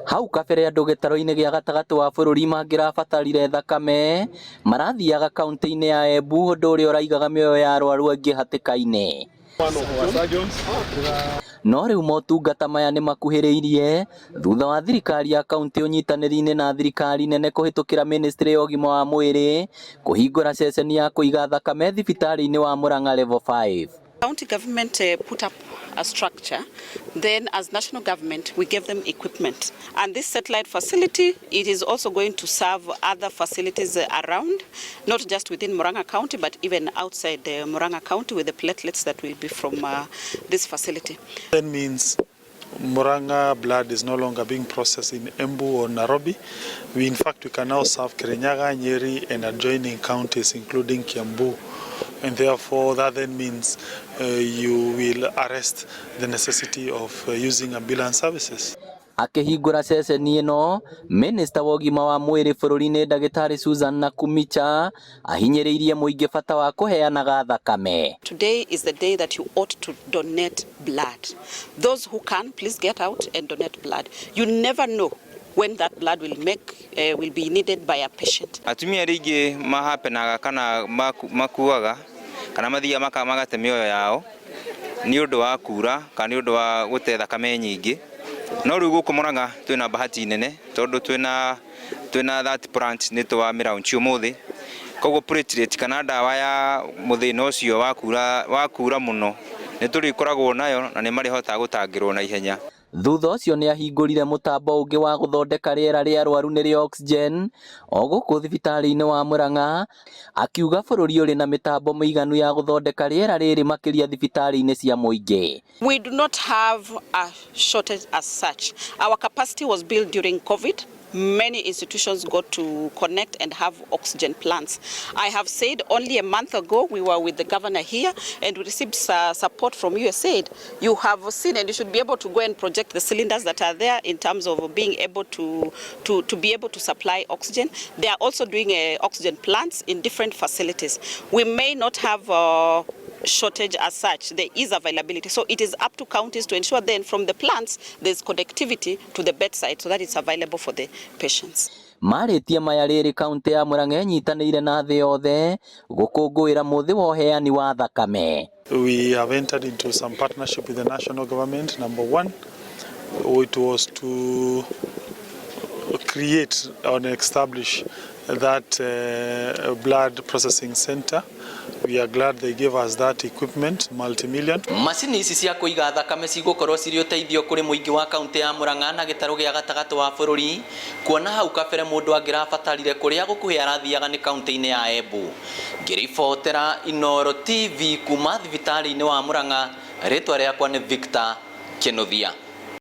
Hau kabere andũ gĩtarũ-inĩ gĩa gatagatĩ wa bũrũri mangĩrabatarire thakame marathiaga kaunti-inĩ ya Embu, ũndũ ũrĩa ũraigaga mĩoyo ya arwaru aingĩ hatĩka-inĩ. No rĩu motungata maya nĩ makuhĩrĩirie thutha wa thirikari ya kaunti ũnyitanĩri-inĩ na thirikari nene kũhĩtũkĩra ministry ya ũgima wa mwĩrĩ kũhingũra ceceni ya kũiga thakame thibitarĩ-inĩ wa Murang'a Level 5. County government put up a structure. Then as national government, we gave them equipment. And this satellite facility, it is also going to serve other facilities around, not just within Murang'a County, but even outside Murang'a County with the platelets that will be from this facility. That means Murang'a blood is no longer being processed in Embu or Nairobi. In fact, we can now serve Kirinyaga, Nyeri and adjoining counties, including Kiambu. And therefore, that then means you will arrest the necessity of using ambulance services. Akĩhingũra ceceni ĩno, Minista wa ũgima wa mwĩrĩ bũrũri-inĩ Ndagĩtarĩ Susan Nakhumicha ahinyĩrĩirie mũingĩ bata wa kũheanaga thakame. Today is the day that you ought to donate blood. Those who can, please get out and donate blood. You never know when that blood will be needed by a patient. Atumia arĩa aingĩ mahapenaga kana makuaga kana mathiaga magate mĩoyo yao nĩ ũndũ wa kura kana nĩ ũndũ wa gũte thakame nyingĩ. No rĩu gũkũ Murang'a twĩna bahati nene tondũ twĩna that plant nĩ twamĩ launch ũmũthĩ. Koguo platelet kana ndawa ya mũthĩna ũcio wa kura mũno nĩ tũrĩkoragwo nayo na nĩ marĩhotaga gũtangĩrwo na ihenya. Thutha ũcio nĩ ahingũrire mũtambo ũngĩ wa gũthondeka rĩera rĩa arwaru nĩrĩo oxygen o gũkũ thibitarĩ-inĩ wa Murang'a, akiuga bũrũri ũrĩ na mĩtambo mĩiganu ya gũthondeka rĩera rĩrĩ makĩria thibitarĩ-inĩ cia mũingĩ. We do not have a shortage as such. Our capacity was built during COVID. Many institutions got to connect and have oxygen plants. I have said only a month ago we were with the governor here and we received support from USAID. You have seen and you should be able to go and project the cylinders that are there in terms of being able to be able to supply oxygen. They are also doing oxygen plants in different facilities. We may not have shortage as such. There is availability. So it is up to counties to ensure then from the plants there's connectivity to the bedside so that it's available for the patients. Marĩtie maya rĩrĩ kaunti ya Murang'a ĩnyitanĩire na thĩ yothe gũkũngũĩra mũthĩ wa ũheani wa thakame. We have entered into some partnership with the national government. Number one, it was to create and establish that blood processing center. We are glad they gave us that equipment, multi-million. Macini ici cia kũiga thakame cigũkorwo cirĩ ũteithio kũrĩ mũingĩ wa kaunti ya Murang'a na gĩtarũ gĩa gatagatĩ wa bũrũri, kuona hau kabere mũndũ angĩrabatarire kũrĩa gũkuhĩ arathiaga nĩ kaunti-inĩ ya Embu. Ngĩribotera Inooro TV kuma thibitarĩ-inĩ wa Murang'a, rĩtwa rĩakwa nĩ Victor Kinuthia.